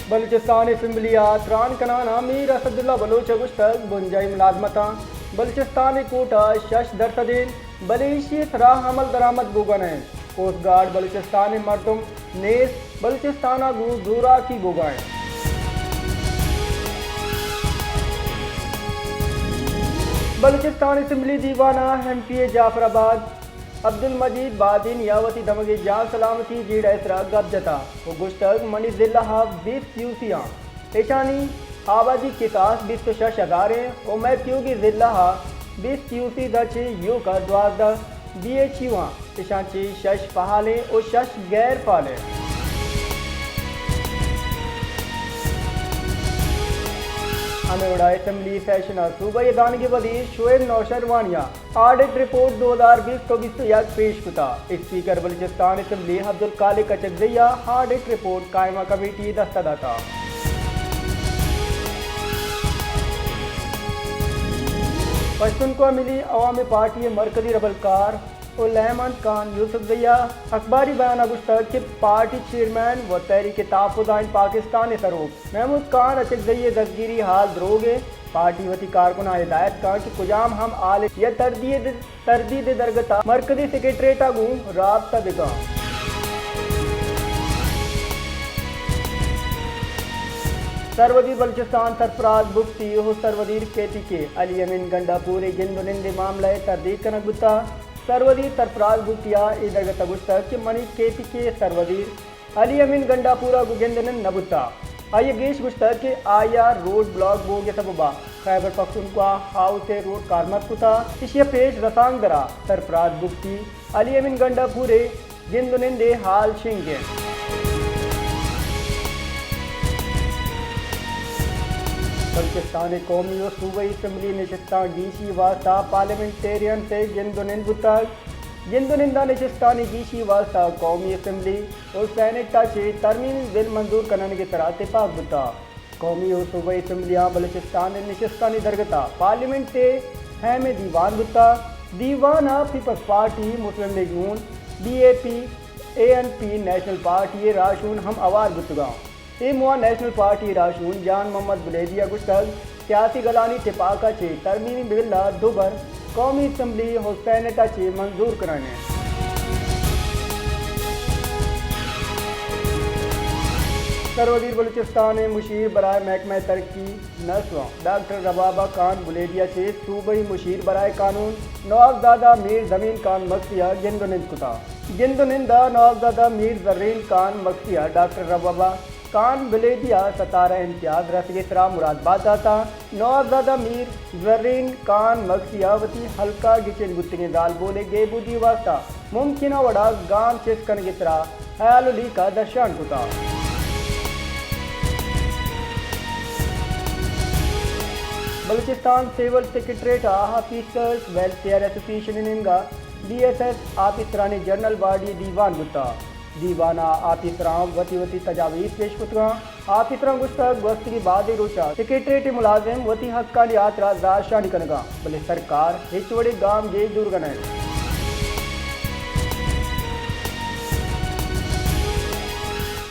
بلوچستان اسمبلی ءَ تران کنان ءَ میر اسداللہ بلوچ ءَ گوشتگ، بنجاہی ملازمتاں بلوچستان ءِ کوٹہ شش درسد انت، بلے ایشی ءِ سرا عمل درآمد بوگا نہ انت۔ کوسٹ گارڈ بلوچستان ءِ مردم نیست، بلوچستان ءَ گوں زوراکی بوگا انت۔ بلوچستان اسمبلی دیوان ءَ ایم پی اے جعفر آباد عبدالمجید بادینی ءَ وتی دمگ ءِ جان سلامتی جیڑہ ءِ سرا گپ جتا ءُ گوشتگ، منی ضلع ءَ بیست یو سی آں، ایشانی آبادی کساس بیست ءُ شش ہزار ایں ءُ مئے تیوگی ضلع ءَ بیست یو سی دا چہ ایوک ءَ دوازدہ بی ایچ یو آں، ایشاں چہ شش فعال ایں ءُ شش غیر فعال ایں۔ ہمے وڑا اسمبلی سیشن ءَ صوبائی دانگی وزیر شعیب نوشیروانی ءَ آڈٹ رپورٹ دو ہزار بیست ءُ بیست ءُ یک پیش کتا۔ اسپیکر بلوچستان اسمبلی عبدالخالق اچکزئی ءَ آڈٹ رپورٹ قائمہ کمیٹی ءَ دست ءَ داتا۔ پشتونخوا ملی عوامی پارٹی ءِ مرکزی ربلکار ءُ لیمنت خان یوسفزئی ءَ اخباری بیان ءَ گوشتگ کہ پارٹی چیئرمین ءُ تحریک تحفظ آئین پاکستان ءِ سروک محمود خان اچکزئی ءِ دزگیری حال دروگ ءَ، پارٹی وتی کارکناں ہدایت کن کہ کجام ہم حال یا تردید، تردید ءِ درگت ءَ مرکزی سیکرٹریٹ ءَ گوں رابطہ بہ کن۔ سروزیر بلوچستان سرفراز بگٹی ءُ سروزیر کے پی کے علی امین گنڈا پور ءِ گند ءُ نند ءِ معاملہ ءِ تردید کنگ بوتگ۔ سروزیر سرفراز بگٹی ءَ اے درگت ءَ گوشتگ کہ منی کے پی کے سروزیر علی امین گنڈا پور ءَ گوں گند ءُ نند نہ بوتگ۔ آئی ءَ گیش گوشتگ کہ آئی ءَ روڈ بلاک بوگ ءِ سبب ءَ خیبر پختونخوا ہاؤس ءِ روڈ کارمرز کتگ۔ ایشی ءَ پیش رسانکدر ءَ سرفراز بگٹی علی امین گنڈا پور ءِ گند ءُ نند ءِ حال شنگ انت۔ بلوچستان ءِ قومی ءُ صوبائی اسمبلی نشستاں گیشی واستہ پارلیمنٹیرینز ءِ گند ءُ نند بوتگ۔ گند ءُ نند ءَ نشستانی گیشی واستہ قومی اسمبلی ءُ سینیٹ ءَ چہ ترمیمی بل منظور کنگ ءِ سرا تپاک بوتگ۔ قومی ءُ صوبائی اسمبلیاں بلوچستان ءِ نشستانی درگت ءَ پارلیمنٹ ءِ اہمیں دیوان بوتگ۔ دیوان ءَ پیپلز پارٹی، مسلم لیگ نون، بی اے پی، اے این پی، نیشنل پارٹی ءِ راہشون ہم ہوار بوتگ انت۔ اے موہ ءَ نیشنل پارٹی ءِ راہشون جان محمد بلیدی ءَ گوشتگ، سیاسی گلانی تپاک ءَ چہ ترمیمی بل ءَ دوبر قومی اسمبلی ءُ سینیٹ ءَ چہ منظور کنگ ءَ انت۔ سروزیر بلوچستان ءِ مشیر برائے محکمہ ترقی نسواں ڈاکٹر ربابہ خان بلیدی ءَ چہ صوبائی مشیر برائے قانون نوابزادہ میر زرین خان مگسی ءَ گند ءُ نند کتگ۔ گند ءُ نند ءَ نوابزادہ میر زرین خان مگسی ءَ ڈاکٹر ربابہ خان بلیدی ءَ ستارہ امتیاز رسگ ءِ سرا مراد بات داتگ۔ نوابزادہ میر زرین خان مگسی ءَ وتی ہلک ءَ گچین بوتگیں زالبول ءِ گیبودی ءِ واستہ ممکنہ وڑ ءَ گام چست کنگ ءِ سرا ہیال ءُ لیکہ درشان کتگ۔ بلوچستان سول سیکرٹریٹ ءَ آفیسرز ویلفیئر ایسوسی ایشن ءِ نیمگ ءَ بی ایس ایس آفیسرانی جنرل باڈی ءِ دیوان بوتگ۔ دیوان ءَ آفیسراں وتی وتی تجاویز پیش کتگ انت۔ آفیسراں گوشتگ، گوستگیں بازیں روچ ءَ سیکرٹریٹ ءِ ملازم وتی حقانی ہاترا زہرشانی کنگ ءَ انت، بلے سرکار ہچ وڑیں گامگیج زورگ ءَ نہ انت۔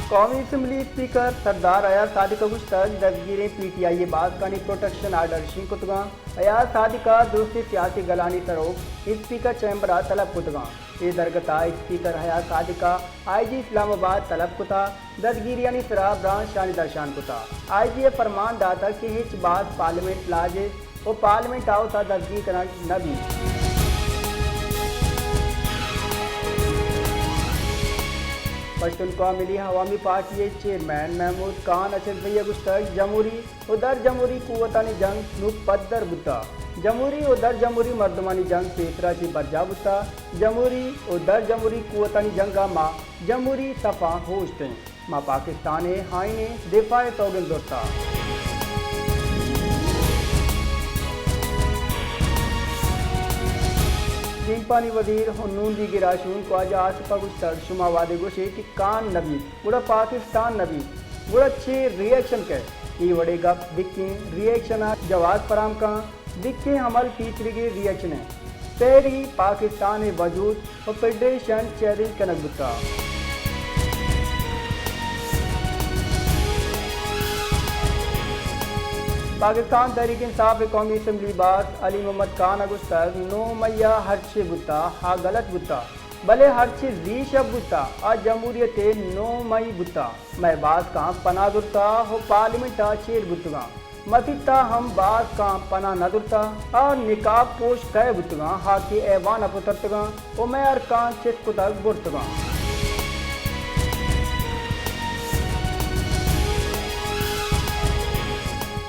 قومی اسمبلی اسپیکر سردار ایاز صادق ءَ گوشتگ، دزگیریں پی ٹی آئی ءِ باسکانی پروٹیکشن آرڈر شنگ کتگ انت۔ ایاز صادق ءَ درستیں سیاسی گلانی سروک اسپیکر چیمبر ءَ طلب کتگ انت۔ اے درگت ءَ اسپیکر ایاز صادق ءَ آئی جی اسلام آباد طلب کتگ، دزگیریانی سرا برانزشانی درشان کتگ۔ آئی جی ءَ فرمان داتگ کہ ہچ باز پارلیمنٹ لاج ءَ ءُ پارلیمنٹ ہاؤس ءَ دزگیر کنگ نہ بیت۔ پشتونخوا ملی عوامی پارٹی ءِ چیئرمین محمود خان اچکزئی ءَ گوشتگ، جمہوری ءُ در جمہوری قوتانی جنگ نوں پدر بوتگ۔ جمہوری ءُ در جمہوری مردمانی جنگ پیسرا چہ برجاہ بوتگ۔ جمہوری ءُ در جمہوری قوتانی جنگ ءَ ما جمہوری صفاں اوشت ایں۔ ما پاکستان ءِ آئین ءِ دفاع ءِ سوگند زرتگ۔ دیمپانی وزیر ءُ نون لیگ ءِ راہشون خواجہ آصف ءَ گوشتگ، شما وہدے گوش ئے کہ خان نہ بیت، گڑا پاکستان نہ بیت، گڑا چے ری ایکشن کئیت؟ اے وڑیں گپ دکیں ری ایکشن ءَ جواز فراہم کنت۔ دکیں عمل پیسریگیں ری ایکشن انت۔ پہلی پاکستان ءِ وجود ءُ فیڈریشن چیلنج کنگ بوتگ۔ پاکستان تحریک انصاف ءِ قومی اسمبلی باسک علی محمد خان ءَ گوشتگ، نو مئی ءَ ہرچے بوتہ، آ غلط بوتہ، بلے ہرچے زی شپ بوتہ، آ جمہوریت ءِ نو مئی بوتہ۔ مئے باسکاں پناہ زرتہ ءُ پارلیمنٹ ءَ چیر بوتگاں۔ مسیت ءَ ہم باسکاں پناہ نہ زرتہ۔ آ نقاب پوش کئے بوتگاں، آ کہ ایوان ءَ پترتگاں ءُ مئے ارکاں چست کتگ برتگاں۔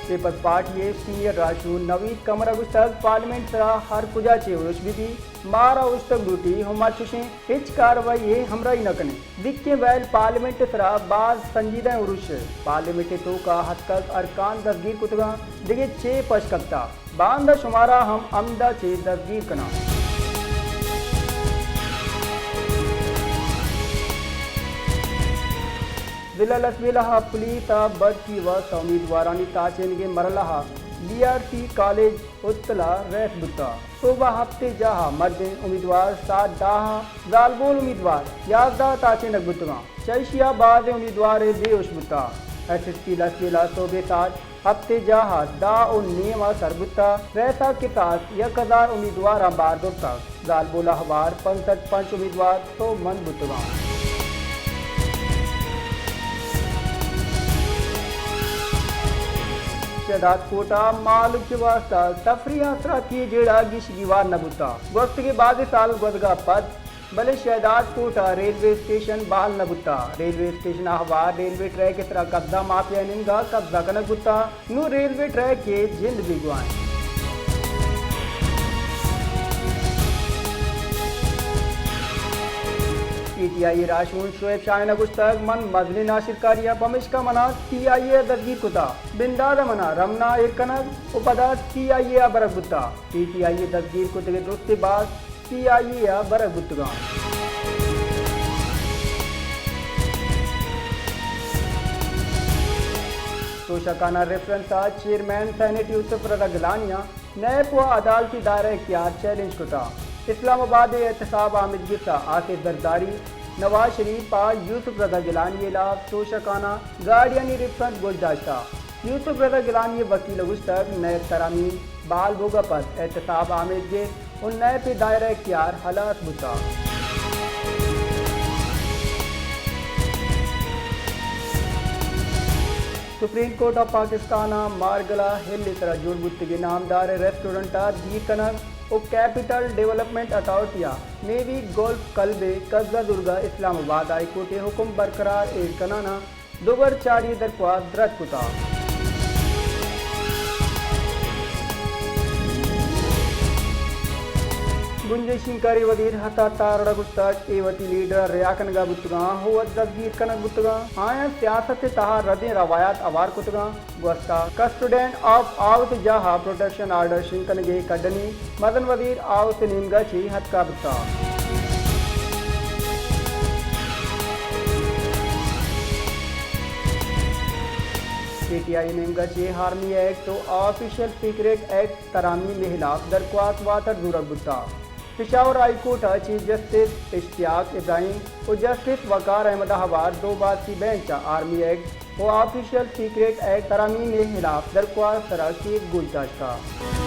پیپلز پارٹی ءِ سینئر راہشون نوید قمر ءَ گوشتگ، پارلیمنٹ ءِ سرا ہر کجا چہ ارش بہ بی، مارا اوشتگ لوٹی ءُ ما چشیں ہچ کاروائی ءِ ہمراہی نہ کنیں۔ دگہ ویل پارلیمنٹ ءِ سرا باز سنجیدہ ارش ءَ۔ پارلیمنٹ ءِ توکا اتکگ ارکان دزگیر کتگاں، دگہ چے پش کپتہ؟ باندا شمارا ہم ہمدا چہ دزگیر کناں۔ ضلع لسبیلہ ءَ پولیس ءَ برکی وس ءَ امیدوارانی تاچینگ ءِ مرحلہ ءَ بی آر سی کالج ہسٹل ءَ ریس بوتہ۔ سہب ءَ ہپت ءِ جاہ ءَ مردین امیدوار ساعت دہ ءَ، زالبول امیدوار یازدہ ءَ تاچینگ بوتگاں۔ چہ ایشی ءَ بازیں امیدوارے بے ہوش بوتہ۔ ایس ایس پی لسبیلہ سہب ءِ ساعت ہپت ءِ جاہ ءَ دہ ءُ نیم ءَ سر بوتہ۔ ریس ءَ کساس یک ہزار امیدواراں بار زرتگ۔ زالبول ءَ ہوار پنچ سد پنچ امیدوار سوبمند بوتگاں۔ شہداد کوٹ ءَ مہلوک ءِ واستہ تفریح آسراتی ءِ جیڑہ گیش گیوار نہ بوتہ۔ گوستگیں بازیں سال گوزگ ءَ پد بلے شہداد کوٹ ءَ ریلوے اسٹیشن بحال نہ بوتہ۔ ریلوے اسٹیشن ءَ ہوار ریلوے ٹریک ءِ سرا قبضہ مافیا ءِ نیمگ ءَ قبضہ کنگ بوتہ۔ نوں ریلوے ٹریک ءِ جند بیگواہ انت۔ پی ٹی آئی ءِ راہشون شعیب شاہین ءَ گوشتگ، من مزنیں ناشرکاری آں، پمیشکا منا سی آئی اے ءَ دزگیر کتہ۔ بندات ءَ منا رمنا ءَ ایر کنگ ءُ پدا سی آئی اے ءَ برگ بوتہ۔ پی ٹی آئی ءِ دزگیر کتگیں درستیں باسک سی آئی اے ءَ برگ بوتگاں۔ توشہ خانہ ریفرنس ءِ چیئرمین سینیٹ یوسف رضا گیلانی ءَ نیب ءِ عدالتی دائرہ اختیار چیلنج کتہ۔ اسلام آباد ءِ احتساب آمیدگس ءَ آصف زرداری، نواز شریف ءَ یوسف رضا گیلانی ءِ ہلاپ توشہ خانہ گاڑیانی ریفرنس گوش داشتہ۔ یوسف رضا گیلانی ءِ وکیل ءَ گوشتگ، نیب ترامیم بحال بوگ ءَ پد احتساب آمیدگس ءُ نیب ءِ دائرہ اختیار ہلاس بوتگ۔ سپریم کورٹ آف پاکستان ءَ مارگل ءَ ہل ءِ سرا جوڑ بوتگیں نامداریں ریسٹورنٹ ءَ دیر کنگ ءُ کیپٹل ڈیولپمنٹ اتھارٹی ءَ نیوی گولف کلب ءِ قبضہ زرگ ءَ اسلام آباد ہائی کورٹ ءِ حکم برقرار ایر کنان ءَ دوبر چاری ءِ درخواست رد کتگ۔ بنجاہی شنگکاری وزیر عطا تارڑ ءَ گوشتگ، اے وتی لیڈر ءَ رہا کنگ ءَ بوتگاں ءُ وت دزگیر کنگ بوتگاں۔ آیاں سیاست ءِ تہا ردیں روایات ہوار کتگاں۔ گوستہ کسٹوڈینٹ آف ہاؤس ءِ جاہ ءَ پروٹیکشن آرڈر شنگ کنگ ءِ کڈنی مزن وزیر ہاؤس ءِ نیمگ ءَ چہ اتکگ بوتگ۔ پی ٹی آئی ءِ نیمگ ءَ چہ آرمی ایکٹ ءُ آفیشل سیکریٹ ایکٹ ترامیم ءِ ہلاپ درخواست واتر زورگ بوتگ۔ پشاور ہائی کورٹ ءَ چہ جسٹس اشتیاق ابراہیم ءُ جسٹس وقار احمد ءَ ہوار دو باسکی بینچ ءَ آرمی ایکٹ ءُ آفیشل سیکریٹ ایکٹ ترامیم ءِ ہلاپ درخواست ءِ سرا کیس گوش داشتگ۔